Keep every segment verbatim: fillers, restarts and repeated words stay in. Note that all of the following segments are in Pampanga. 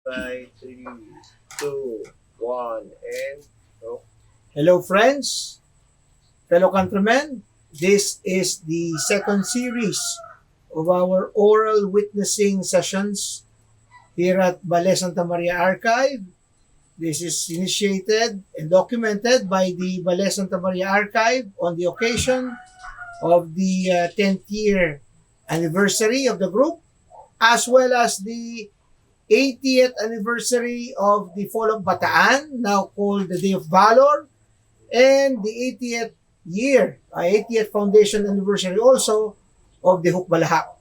Five, three, two, one, and go. Hello, friends, fellow countrymen. This is the second series of our oral witnessing sessions here at Bale Santa Maria Archive. This is initiated and documented by the Bale Santa Maria Archive on the occasion of the uh, tenth year anniversary of the group, as well as the eightieth anniversary of the Fall of Bataan, now called the Day of Valor, and the eightieth year, uh, eightieth foundation anniversary also of the Hukbalahap.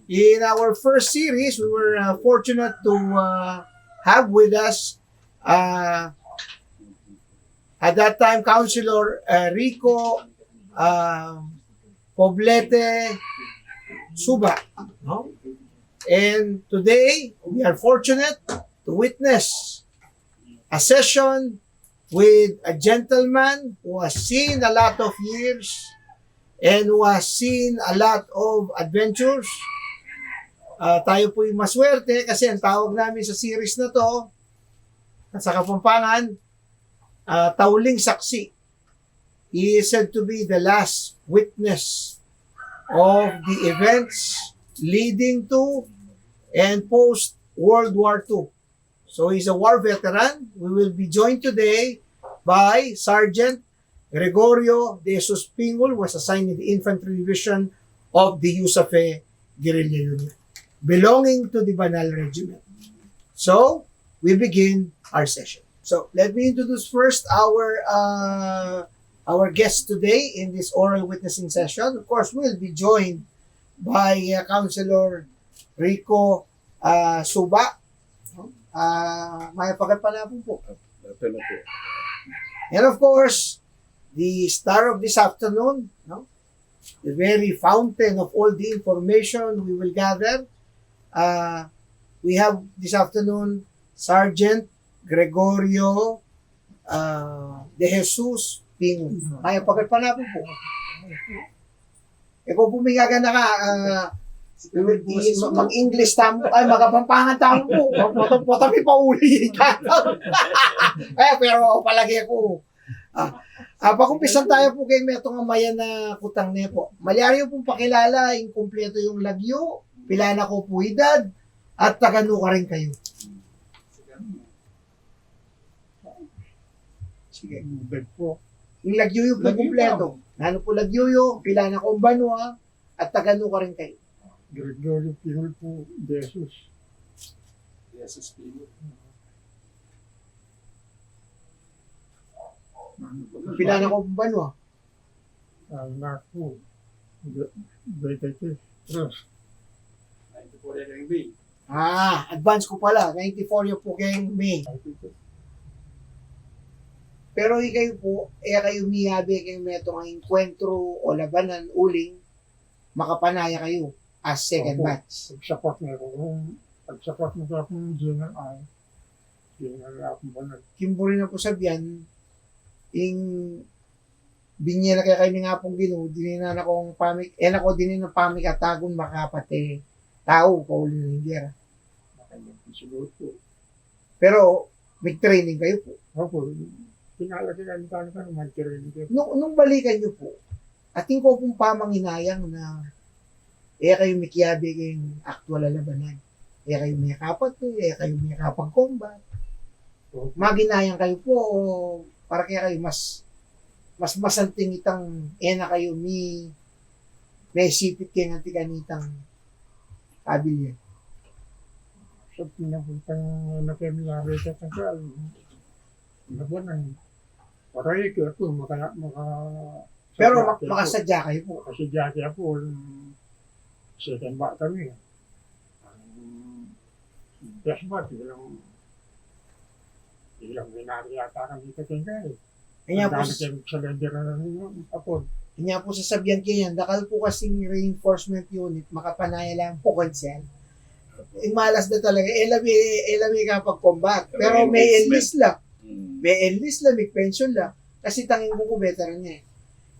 In our first series, we were uh, fortunate to uh, have with us uh, at that time Councilor uh, Rico uh, Poblete Suba. No? And today, we are fortunate to witness a session with a gentleman who has seen a lot of years and who has seen a lot of adventures. Ah, tayo po'y maswerte kasi ang tawag namin sa series na to, sa Kapampangan, ah, Tauling Saksi. He is said to be the last witness of the events leading to and post World War Two. So he's a war veteran. We will be joined today by Sergeant Gregorio de Jesus Pingul, was assigned in the Infantry Division of the USAFE Guerrilla Unit, belonging to the Banal Regiment. So, we begin our session. So, let me introduce first our uh, our guest today in this oral witnessing session. Of course, we'll be joined by uh, Councilor Rico uh, Suba. Uh, mayap a agapang apung pu. Ito na po. And of course, the star of this afternoon, no? The very fountain of all the information we will gather. Uh, we have this afternoon Sergeant Gregorio uh, de Jesus Ping. Mayap a agapang apung pu. E ko pu, migaganaka, ah, mag-English tamu, ay, magapampangan tamu pu. Pota, pota mi pauli. Eh, pero palage ku. Ah, ah, pakumpisan taya pu keng metung a mayap a kutang ne pu. Malyari yu pung pakilala ing kumpletu yung lagyu, pila na ko pu idad, at taga nu karin kayu. Sige. Ing lagyu yu pu kumpletu. Nanu pu lagyu yu, pila na kong banua, at taga nu karin kayu? Gregorio Pingul pu, Jesus. Jesus Pingul. Pila na kong banua? Ah, naku. Be-, bete ke. Terus. Ninety-four ya keng May. Ah, advance ku pala. Ninety-four ya pu keng May. Pero ikayu pu, e kayu miyabe keng metung a engkwentru o labanan uling makapanaya kayu as second batch? Opo. Pag-support ne ku, pag-support ne ku kung General, General Apung Banal. King buri na pu sabian, ing binye na kekayu ning Apung Ginu, dinan na kung pamik-, e na ku dinan pamikatagun makapat a tau, kauli ning gera. Siguru pu. Pero, mig-training kayu pu. Opo, pinalaki kami kanu, kanu, mag-training kayu. Nung, nung balikan yu pu, atin ko pung pamanginayang na e kayu mikiyabe keng aktual a labanan. E kayu mekapat, e kayu mekapag-combat. Maginayang kayu pu, o para kekayu mas, mas masanting itang e na kayu mi-, mesipit keng anti kanitang kabilye? Sa pinapuntang e na kayu miyabe keng aktual labanan, para ika pu, maka-, maka-, Pero sadya ma-, ke pu. Makasadya kayu pu. Makasadya ke pu, um, second batch kami. Ang best batch, ilang, ilang binari yata kami sa kanya eh. Kanya pu, ang dami s-, kami surrender na ng apod. Kanya pu sasabian ke yan, dakal pu kasing reinforcement unit, makapanaya lang pu kanyan. Ing malas da talaga, e la mi, e la mi kapag-combat. Pero may enlist la. Mm. May enlist la, may pension la. Kasi tanging ku pu, veteran ne.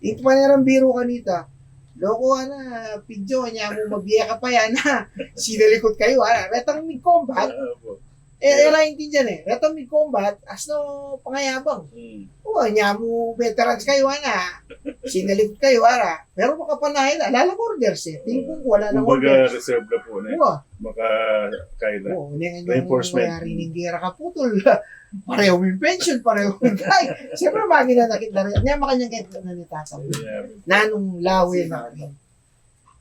Ing panerang biru kanita, loko, ana, pidyo, nya mu mabie ka pa yan, ha? Sinalikut kayu, ana. Retang mig-combat. Ah, opo. E, e ra intindian e. Retang mig-combat, asno pangayabang. Hmm. O, nya mu veterans kayu, ana. Sinalikut kayu, ara. Pero makapanayad la. Ala lang orders e. Tingin ku ala lang orders. Kumbaga, reserve na pu, ne? Wa. Maka-, kaila. O, ne, reinforcement. Mayari ning gera kaputol. Parehu ming pension, parehu ming kay. Siyempre, maginanakit na rin. Nya, makanyan kaya na ni tatang. Yeah. Nanung lawe na rin.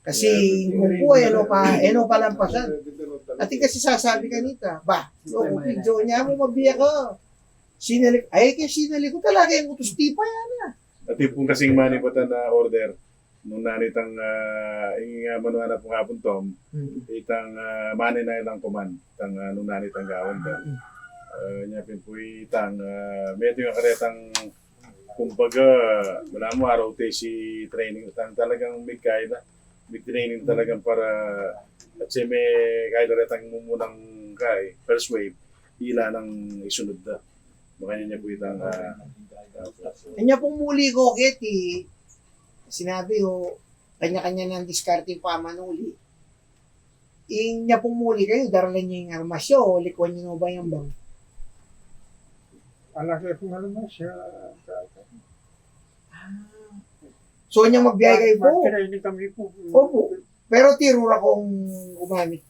Kasi kung ku, e no pa, e no palampasan. Atin kasi sasabi kanita, "Ba, no, kung video nya mu, mabiya ka." Sinalik, ay, kaya sinalik ku talaga yung utos tipa yan, ah. Atin pung kasing manibatan a order, nung nanitang, ah, ing, ah, manuan na pung apun tom, itang, ah, mani na ilang kuman, itang, ah, nung nanitang gawan da. Mm. Ah, nya pin pu itang, ah, medyo nga karetang Kumbaga, wala mu, R O T C training, tang talagang mig-kaila, mig-training talagang para, at siya me-kaila retang mumunang kay, first wave, ila nang isunud da. Makanyan nya pu itang, ah, Kanya pung muli ku keti, sinabi ku, kanya-kanya nang diskarte ing pamanuli. Ing nya pung muli kayu, daralan nya ing armas yu, o likuan yu no ba yang bang? Ala ke pung armas ya. Ah. So, nya magbiyahe kayu pu? Training kami pu. Opu. Pero tiru ra kung gumamit.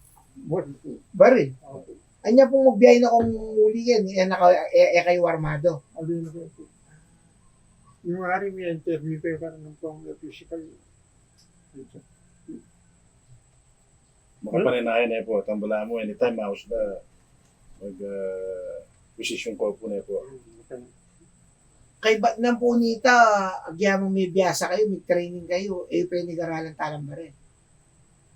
Baril. Opu. Anya pung magbiyahe na kung muli yan, e na kayu, e, e kayu armado. Yung ari mi interview kayu, kanan pung physical. Makapaninayan ne pu, tambala mu, anytime, maus da mag, ah, posisyon ku pu ne pu. Kaybat na pu nita, agyamang me-biasa kayu, me-training kayu, e yu penigaral ing talang baril.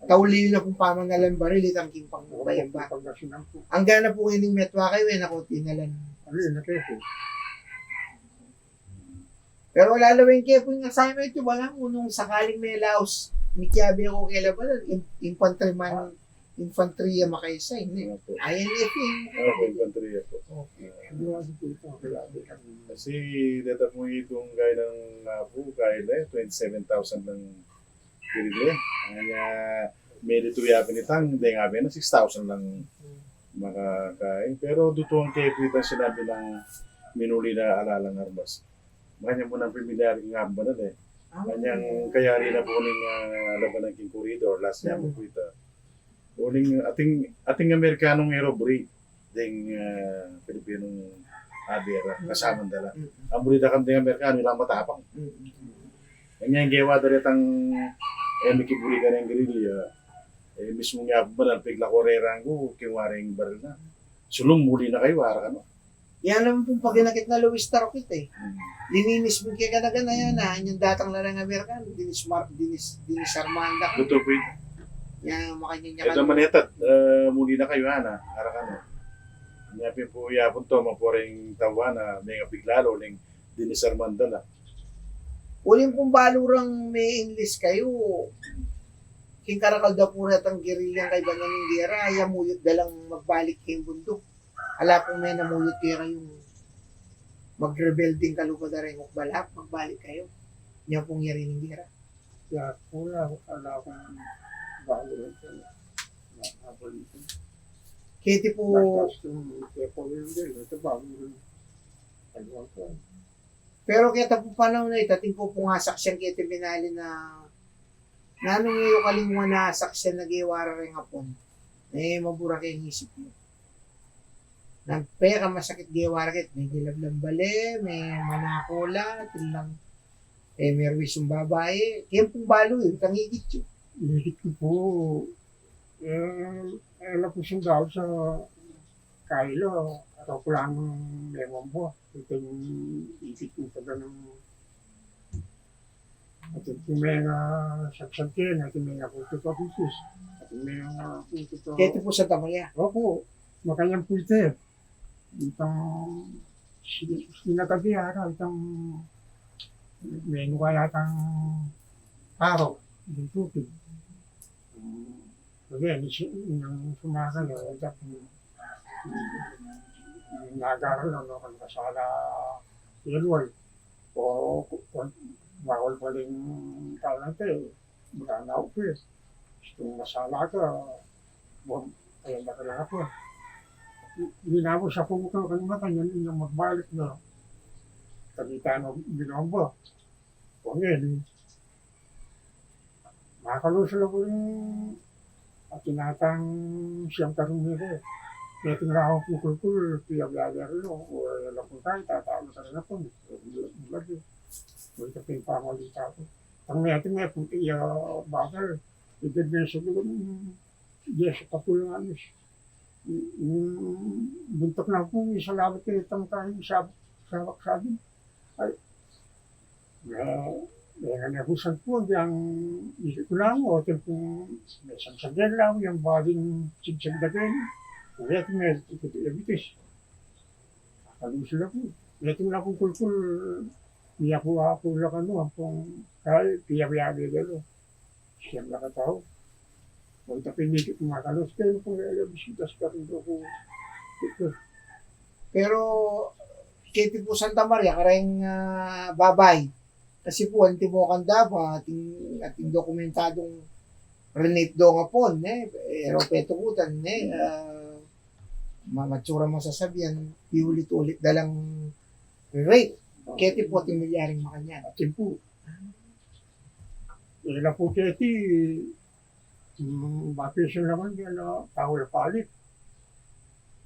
Tauli yu na pung pamanalan baril, itang king pangbayamba. Anggang na pu ngening metua kayu, e na ku tinalan. Pero ala la wen ke pu ing assignment yu, wala mu nung sakaling melaus, mityabe ku kela ba, in-, infantryman, infantry ya makaisa, ini. Opo. I N F yu. Opo, infantry ya pu. Opo. Kasi deta pu itung kaya nang apu, kaya na, twenty-seven thousand lang Diri, anya, meritu ya pin itang, deng abe na six thousand lang makakain. Pero dutuan ke pu itang sinabi nang minuli na ala lang armas. Makanyan mu nang pamilyar ing abe na, e. Kanyang kayari na pu ning, ah, labanan king koridor, last nya pu ita. Uling ating, ating Amerikanong aero bridge. Deng, ah, Pilipinong abe ra, kasamang dala. Ang buri da kang deng Amerikano, ila matapang. Anya ing gewa da retang, e, mikiburi keng gerilya, e, mismung ya banal, pigla ku rerang ku, king waring baril na. Sulung muli na kayu, ara kanu. Yan naman pung paginakit na Luis Tarokit, e. Lininis mu keng gana-gana yan, a. Anyang datang la reng Amerikano, dinis-, dinis-, dinisarmanda ku. Tutu pu ita. Yan, makanyan nya. Ita kanu. Manetad, e, muli na kayu, ana, ara kanu. Nya pin pu yapun to, mapuring tau, ana, mengabig lalu, ning dinisarmanda la. Uling pung balu rang me-enlist kayu, king karakal da pu retang gerilyang kaybat na ning gera, ya muyut da lang magbalik king bunduk. Ala pung menamuyut kekayu, magrebelde ing kalupa da reng Ukbalap, magbalik kayu. Nya pung yari ning gera. Ya, wala, wala kung balu rin. Wala, wala. Keti pu. Basta, um, kaya po yun din, ito ba, um, ano ko. Pero keta pu panahun a ita, atin ku pung asaksian keti binali na Nanu nge yu kalinguan a asaksian a gewa ra reng Apun? E, mabura keng isip yu. Nang pekamasakit gewa ra keti, me dilablang bale, me manakula, atin lang, e, me ruis ing babai, keng pung balu yu, itang ikit yu. Ikit ku pu, e, e, la pu sundau sa kailo, ato ku lang me mambo, itang ikit ku pa ganang Atin pu menga saksakyan, atin menga kultu pa pitis. Atin menga kultu pa. Keti pu Santa Maria? Opu, makanyan pu ita. Itang si-, sinatabi ara, itang menu kaya itang paro, itang tupig. Again, isi-, nang sumakal, e, itang nagaral, ano, kan kasala, yellow. O, ku-, ku-, bawal pa rin tau nante, e. Baka na, okay. Gusto mo masala ka, wag, ayan na ka lang ako. Linabos aku kang kanita, kanyan inyang magbalik na. Kanita na binomba. O ngeni, makalusul aku rin, atin atang siyam karung mete. Meting la kung kulkul, piyablaber lo, o, ala kung kaya, tatalo ka rin aku. Mulagi. Mulagi pin pamalita ku. Tang meting me puti ya bakal. Igad me sa dugun, yes, kapul nga mis. Mm, buntuk na ku, isalabat ke itang tayo, sab-, sabak sabi. Ay, ya, ya, na ku san ku, yang isi ku lang, o, tin ku, me san sa gela, yang bading sigsig da gela. Kaya ku me, ikut ya bitis. Kalusul aku. Meting la kung kulkul, niya ku, aku la kanu, ampong, ay, piya-piya gela. Siyam na katau. Pagka pinili ko nga kalos, kaya kung may bisita sa karindo ko. Ito. Pero, keti pu Santa Maria, kareng, ah, babay. Kasi pu, antimo kanda pa, ating, ating dokumentadung Renate do nga pun, ne? Pero petukutan, ne? Ah, ma-, matsura masasabian, piulit-ulit da lang rape. Keti pu ating milyaring makanyan. Atin pu. Ila pu keti, mm, baptism naman diyan na tau la palit.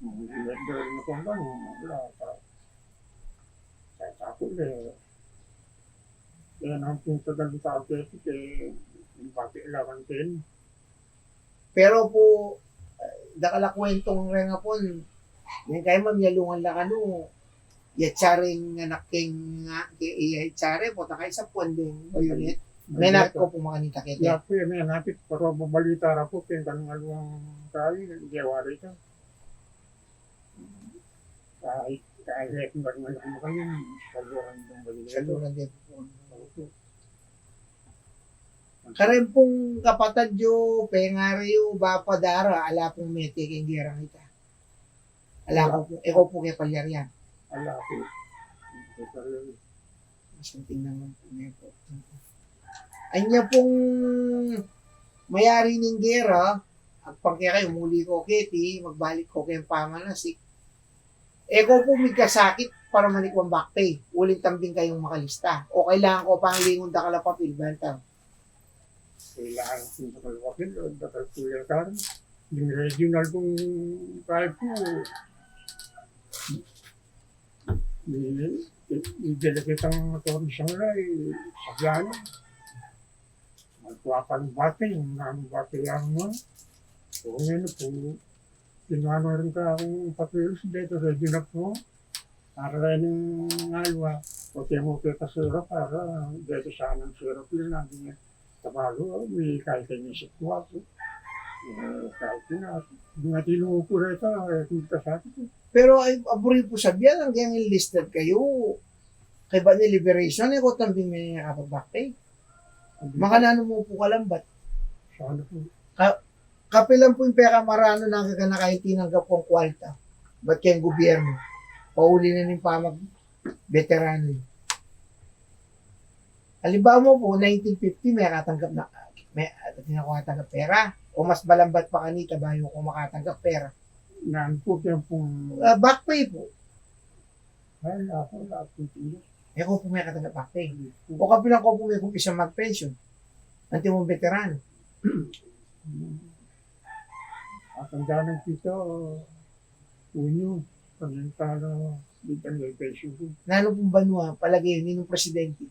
Mm, diyan na kung ano, wala, ta-, ta-, tapos, eh, yan ang pinagdalita keti, kaya yung pati kailangan din. Pero pu, eh, dakal a kwentong reng apun, neng kayu, ma'am, yalungan la kanu, ya tsareng anak keng, nga, ke, iya, tsare, potang kaisa puan deng bayunet. Menat ko pu makanita keti. Ya pu, menat ko, pero mabalita ra pu, keng kanung aluang kayu, neng jawari ka. Kahit, kahit, kung kanung aluang kayu, saluran deng bayunet. Saluran deng bayunet. Opo. Kareng pung kapatad yu, pengari yu, bapa, dara, ala pung mete keng gerang ita. Ala ku pu, e ku pu ke palyarian. Ala ku. Mas penting naman pu ne pu. Anya pung mayari ning gera, agpang kekayu, muli ko keti, magbalik ko keng pamanasik. E ku pu migkasakit para manikwang back pay, uling tambing kayung makalista. O kailangan ku pang lingun dakal a papil, bantang. Kailangan ku dakal a papil, o dakal a papil. Yung regional kung five ku, i-, i-, i-delegate ang attorney sa kanila, eh, sa Biano. Magkuha ka ng bati, yung mga bati lang mo. O ngayon po, kinuha na rin ka akong papeles, dito sa Ginap mo. Para rin yung alwa, o tiyan mo kita sura, para dito sa anong sura po yun, sabi niya. Tabalu, may kahit kayo sa kuha po. Eh, kahit yun, ah, di nga tinungo po rin ito, eh, kung kasakit, eh. Pero ay, aburi po sabihan, ang ganyan listed kayo, kay ba ni liberation, eh, ko tambing may kapag-back pay. Makananu mu pu kalambat? Sana po. Ka-, kapilan pu ing pekamaranu nang kaganakan ing tinanggap kung kwalta? Bat keng gubyernu? Pauli na ning pamag-veteranu. Alimbawa mu pu, nineteen fifty, mekatanggap na, me-, di na ku katanggap pera? O mas malambat pa kanita, bayu ku makatanggap pera? Nanu pu, kaya pung Ah, back pay pu. Ay, naku, naku, tira. E ku pu mekatanggap back pay. O kapilan ku pu mekumpisa mag-pension? Antimong veteranu. Akan danang kita, unyu, panyantala, bintang may pension ku. Nanu pung banua, palage yu, ninung presidente?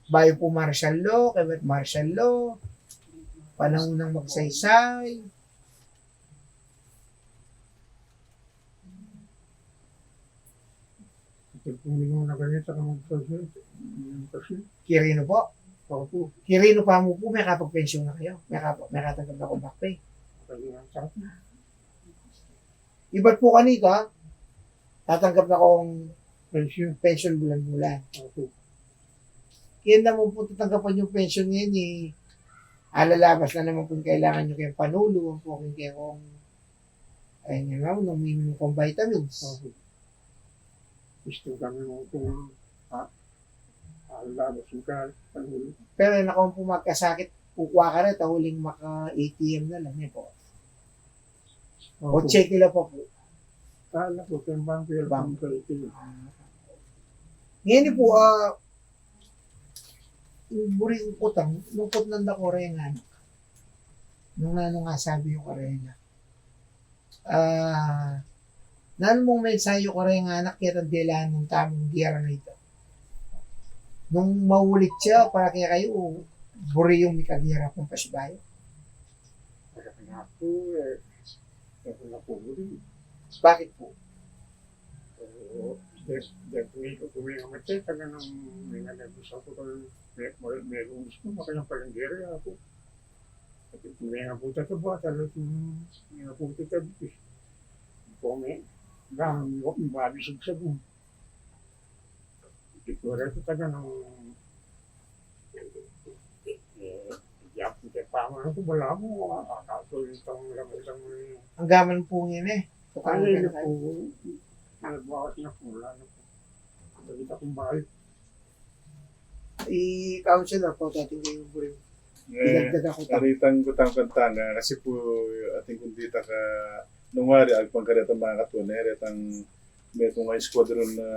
Bayu pu martial law, kaybat martial law, panaun nang magsaysay. Ito pung ninuna kanita ka magsaysay, yun kasi. Kirino pu? Opo. Kirino pa mu pu, mekapag-pension na kayu? Mekapa-, mekatanggap na kung back pay? Kaya nga sa akin. Ibat pu kanita, tatanggap na kung Pension. Pension bulan-bulan. Opo. Kaya naman pu tatanggapan yung pension ngayon, eh, alalabas na naman pu yung kailangan nyo kayong panulu, o kung kaya kung, ay, nga naman, umiinom kong vitamins. Opo. Gusto kami mo kung, ah, alalabas yung ka-, panulu. Pero naku pu, magkasakit, Kukua ka reta uling maka-A T M na la, ne pu? O cheque la pa pu? Kala ku keng bangko, keng bangko. Ngeni pu, ah, buri kung kutang, nung kutnan da ku reng anak, nung nanu ing sabi yu karela? Ah, nanu mung mensahe yu kareng anak ketang dela nung tamung gera na ita? Nung maulit ya para kekayu, buri yung mikagera pung pasibayu? Para kanaku, e, e ku na pu buri. Bakit pu? E, de, de, kuminga mate, taga nang, kuminga na gusto ku, me, me, me, gusto ku, makayang palanggera ya pu. Ati, kuminga pu tata ba, tala, kuminga pu tata ba. Kuminga, gam, mabisig sa pu. Ati, kura, taga nang, e, ya pu, te, paman ku, balamu, a, a, a, tuloy itang lamang-lamang. Ang gaman pu ngeni, e. Ay, ano pu, nagbawas na pu, wala na pu. Balita kung bahay. I, councilor pu, atin kayung buri. E, idagdag ku ta. Aritang kutang kanta na, kasi pu, atin kung dita ka, nung wari, agpang kareta makatua, e, retang metung a squadron na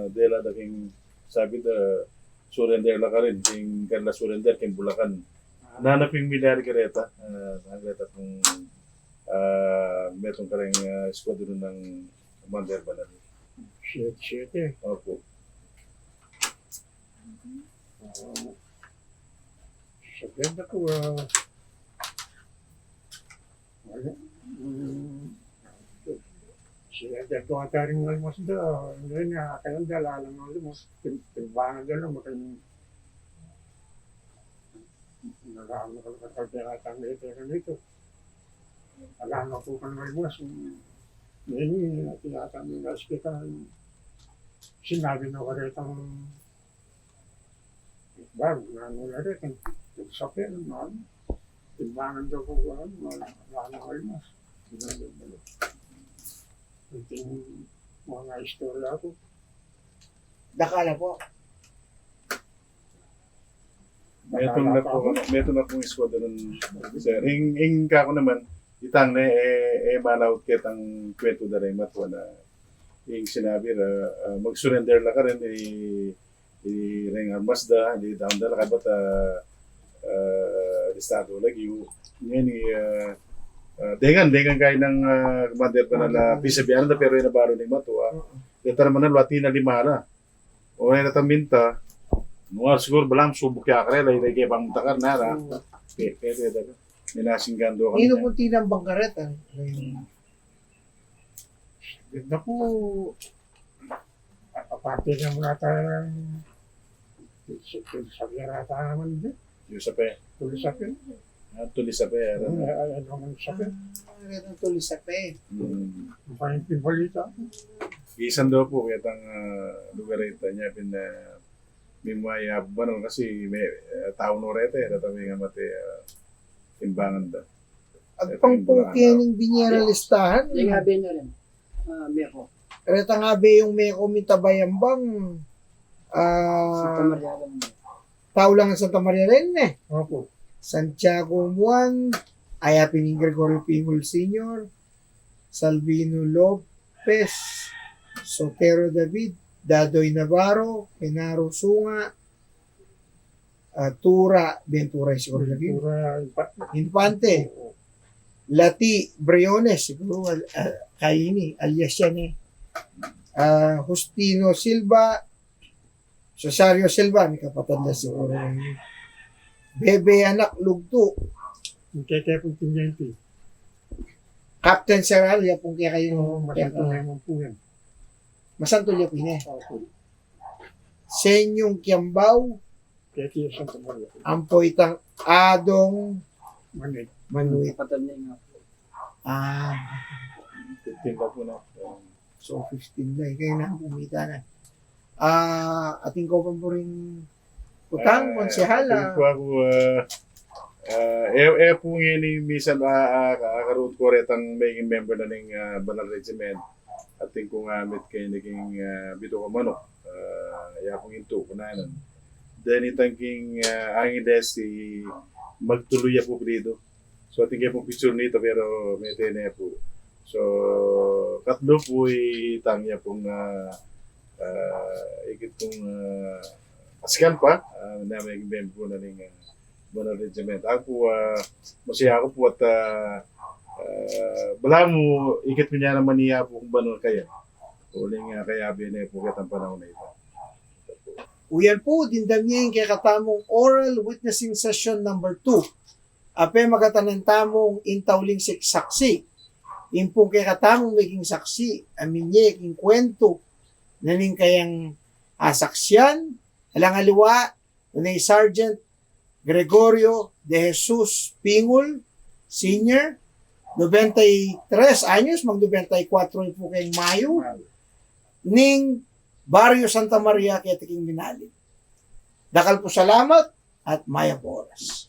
dela da king sabi da, surrender la karin, king kanila surrender, king Bulacan. Ah. Nanu pin milyari kareta, ah, nanu kareta kung, ah, metung kareng, ah, squadron nang Commander Banal. Siyete, siyete. Opo. Ah, sa ganda ku, ah, Wala. Mm. Sila dyan tumatari ng almos da. Ngayon nga, kaya dala lang ng almos. Tim-, timbangan da lang, makin-, nalaman ko lang kapag tinatang dito, ganito. Alam ko kung almos. Ngayon, tinatang ng hospital. Sinabi na karetang Bang, nanu la rin, king sapin, nanu? Timbangan daw ku, nanu, nanu, almos. Ing mga istorya ku. Dakal la pu. Metung na pu, metung na pu ing squadron, sir. Ing, ing kaku naman, itang ne, e, e, malaut ketang kwentu da reng matua na, ing sinabi ra, ah, mag-surrender la karin, i, i reng armas da, di daun da la kabat, ah, ah, arestadu lagi. Ngeni, ah, ah, dengan, dengan kaya nang, ah, Commander Banal, ah, pisabian da, pero e na balu ning matua. Deta naman na lu, atin na lima la. O, e na taminta, nung siguru balang subuk ya karela, ira ke bang mutakar na ra. Ke, ke, ke, ke. Minasinggan do kami. Inu pung tinambang kareta? Ganda ku, aparte na mula tayang, sa, sa, sa, sa, naman din. Yung sa pe. Tulis ape. Ah, tulis ape, ano? Hmm, ay, ay, ano man sa ape? Ah, retang tulis ape. Hmm. Ang pangit yung balita. Isan daw pu ketang, ah, lugar ita, nya pin, ah, mimaya Banal kasi me, ah, tau no reta, e, reta me nga mate, ah, timbangan da. Agpang pu kening binie ra listahan. Deng abe na rin. Ah, Meko. Retang abe yung Meko, minta bayambang, ah, Santa Maria lang. Tau lang Santa Maria rin, e. Opo. Santiago Juan, aya pin ing Gregorio Pingul Senior, Salvino Lopez, Sotero David, Dadoy Navarro, Genaro Sunga, ah, Tura, Ventura, siguru lagi. Ventura Infante. Infante. Oo. Lati Briones, siguru, al-, ah, kaini, alias yan, e. Ah, Justino Silva, Rosario Silva, mikapatad la siguru. Bebe Anak Lugtu. Ing keke pung tiniente. Captain Seral, ya pung kekayung, oo, masantul ya pu yan. Masantul ya pu yan. Opo. Senyong Kiambao. Keke Santa Maria. Ampo itang Adong Manuit. Manuit. Kapatad na yung apo. Ah. Tinda pu na. So, fifteen na, e. Kaya na, kumita na. Ah, atin ko pang buring utang, ah, konsehal, atin ah. Ko aku, ah, ah, e, e pu ngeni misan, ah, ah, ah, karut ko retang maging member na ning, ah, Banal Regiment. Atin ko nga mit keni king, ah, Bituka Manok. Ah, ya pung intu ku nanan. Then itang king, ah, Angeles, si Magtulu ya pu, Frido. So, atin ke pung picture nita, pero mete ne pu. So, katlu pu itang ya pung, ah, ah, ikit pung, ah, askan pa, ah, na meging membro na ning, ah, Banal Regiment. Aku pu, ah, masaya aku pu at, ah, ah, balamu ikit ku ne naman iya pu kung banal kaya. Uling, ah, kayabe ne pu ketang panaun a ita. Uyan pu, dimdam ye ing kekatamung oral witnessing session number two. Ape makatanan tamung intauling sik-, saksi. Ing pung kekatamung meging saksi, aminye king kwentu na ning kayang, ah, saksian, alang aliwa, nune i Sergeant Gregorio de Jesus Pingul, Senior, noventa y tres anyos, mag noventa y cuatro pu keng Mayu, ning Barrio Santa Maria, keti king Binalin. Dakal pu salamat at mayap a oras.